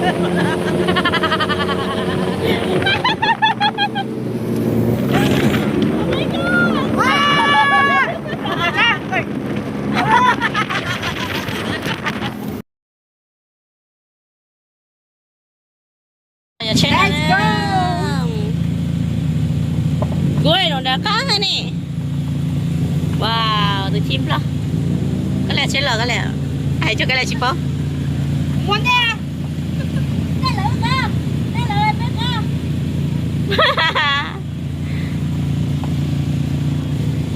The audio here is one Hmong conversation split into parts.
Let's go. Kuv rau nram qab ne. Wow, tus chim ploj. Koj li tsheb los koj li, hais tso koj li tsis paub.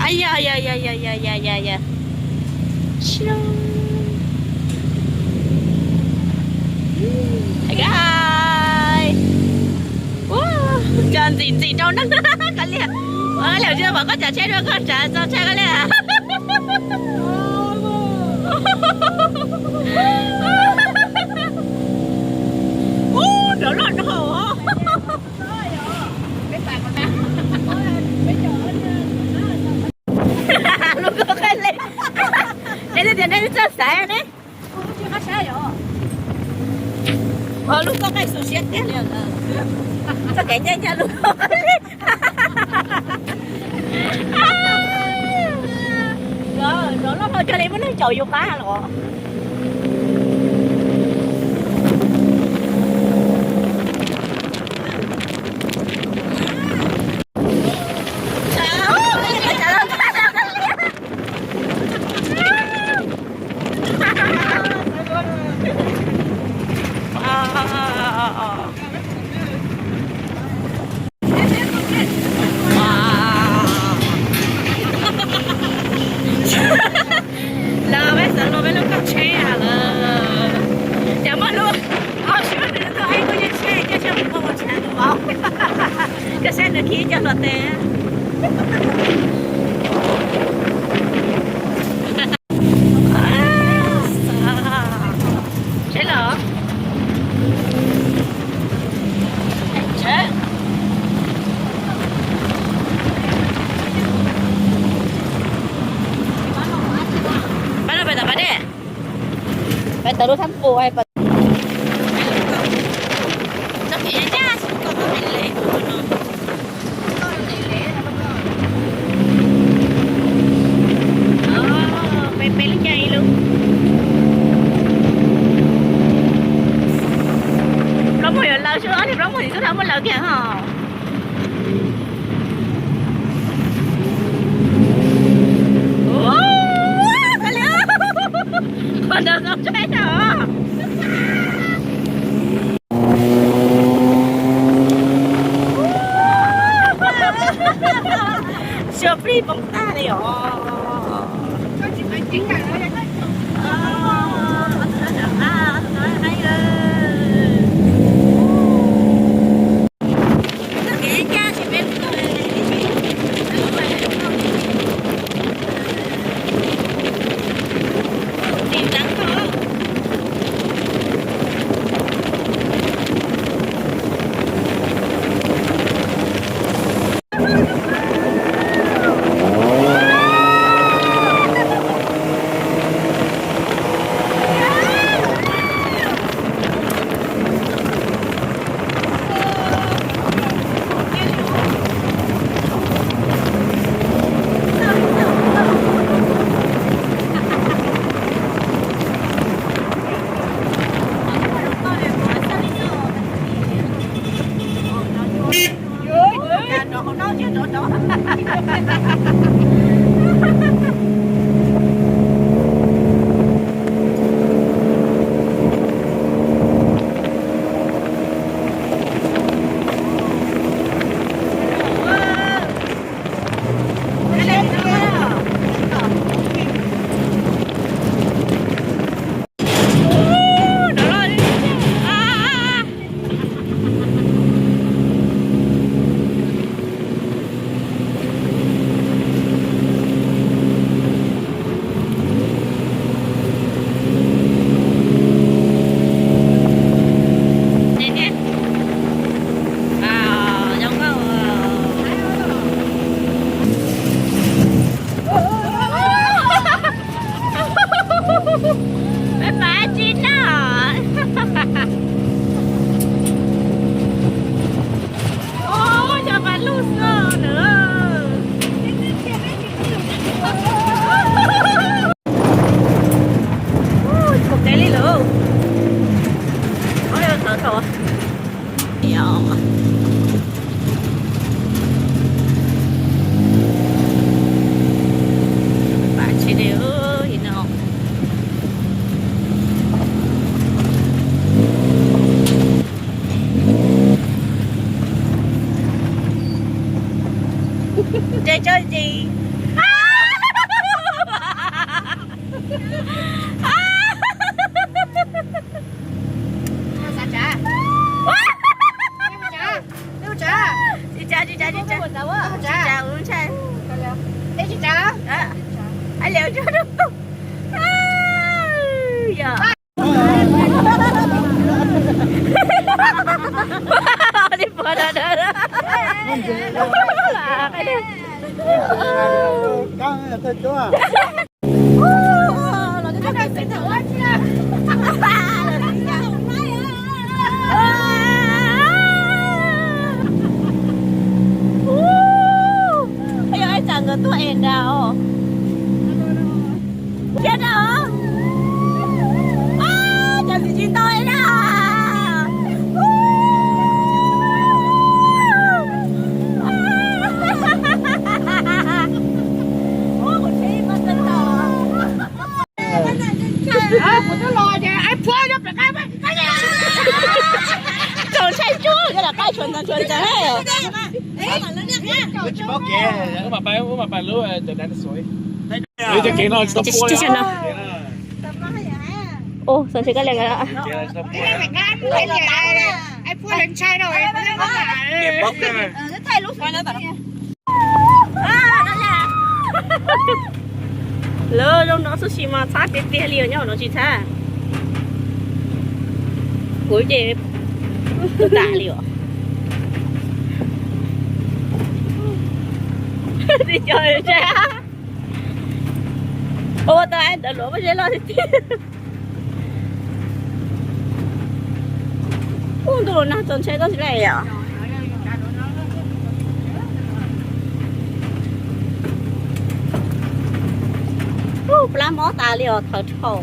Ay, ya, ya, ya, ya, ya, ya, ya, ya. Hey guys. Ua, cov ntxim ntxim rau neeg. Koj liam, ua liam tsis pom koj tsav tsheb dua koj tsav txog tsheb koj liam. Ub, nrov loj no. Lub nkauj qaij li. Nej twb tias nej twb txawj xaiv ne. Ua lub nkauj qaij xu siab tiag li. Txoj kev ncaj ncaj lub nkauj qaij li. Nrov loj no cog li muaj neeg caum yus qab los. Lawv peb xav luag peb lub koj tsheb lawm. Cas muaj lub ob sib nws tuaj ib lub yeej tsheb, yeej tsheb mus muaj ua tsheb tus vauv. Koj saib nws khi coj hluav taws. Seb los. Pab no pais tom pas dej, pais tom lub thab pus. Peb peb lub caij ib lub. Plaub muag yuav lawv xwb, ob niag plaub muag tim xub thab muab lawv kiag ho. Ua, koj liam, qhov ntawd txaus ntshai os. Xyuas plig poob tag li os. Ua, ib tsam nkawd tuaj es nrad os. Thiab na, cov txiv tsis tau na. Kuv twb los ces ai phuab nyob pem qab. Tsaus ntshai tsuag, nyob lam qab tsuag ntxeev tsuag ntxeev. Ua, txog ntshe koj lees. Lawv zoo no xwb sis mas txhab tiag tiag li os, nyob no tsis txhab. Kuv ces tas li os. Tsis cov tsheb. Ua tau ntawd luaj pob zeb loj tiag tiag. Ub, ntuj los nag txaus ntshai tau tsis laj os. Ub, plab mob tas li os, thawv dhau.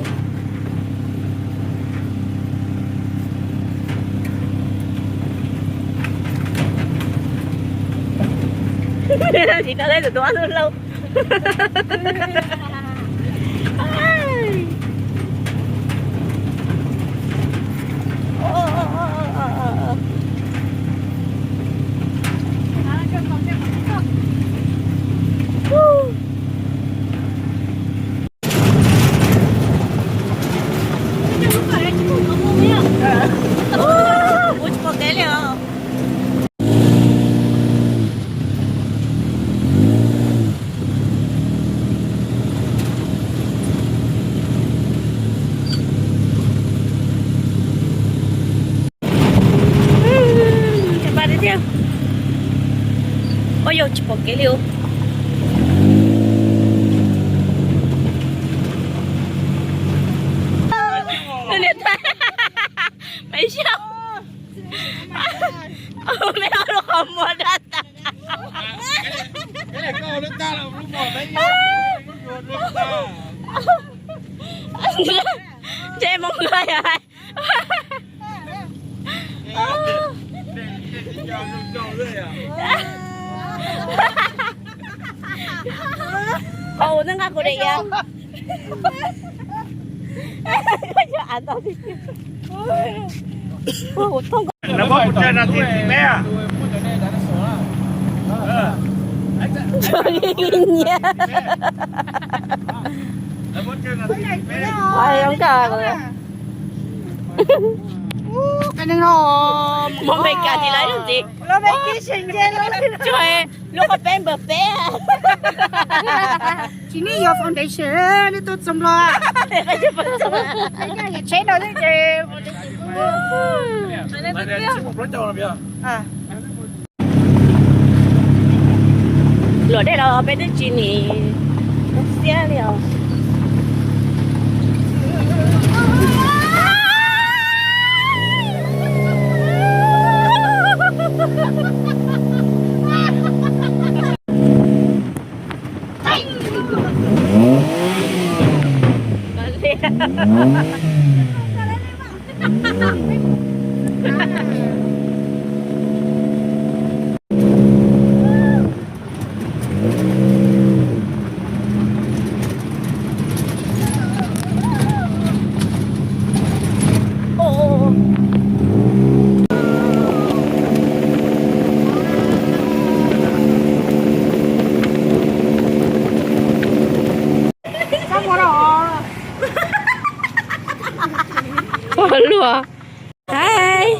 Tsis tau teb tus tub ob tug lauj. Kuv tsis pom kev li os. Ua yog tsis pom kev li os. Peb xyaum, peb ob lub qhov muag daj tas. Ntshe moo nkaus yog hais. Qhov uas neb nqa kuv de ya. Yog av ntau tiag tiag. Kuv thoob ko. Nyiam. Hais zoo nkauj. Mus Meskas tsis lawv ntxiv. Tsuas lub qhov peb npawg peb. Tsis nej yuav foundation nej tuaj txog Nplog. Tsheb no ces luam dej los peb twb tsis nim xiab li os. Ua luaj. Hais.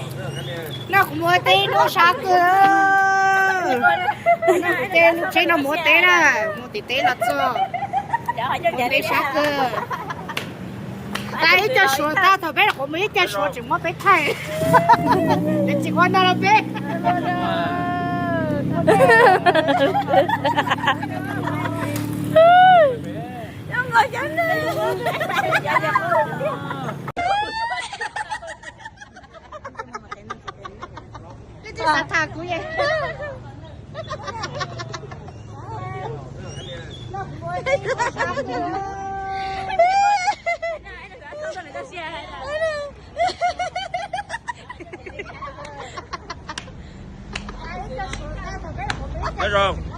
No kuv mus teb no sab kawg. Tsheb no mus teb na, mus tim teb los txog. Teb sab kawg. Ib co suav tag, thaum peb quav mus ib co suav tseem muab peb thaij. Peb tsis quav no los peb. Leej twg xav tham kuv ye? Nyob zoo.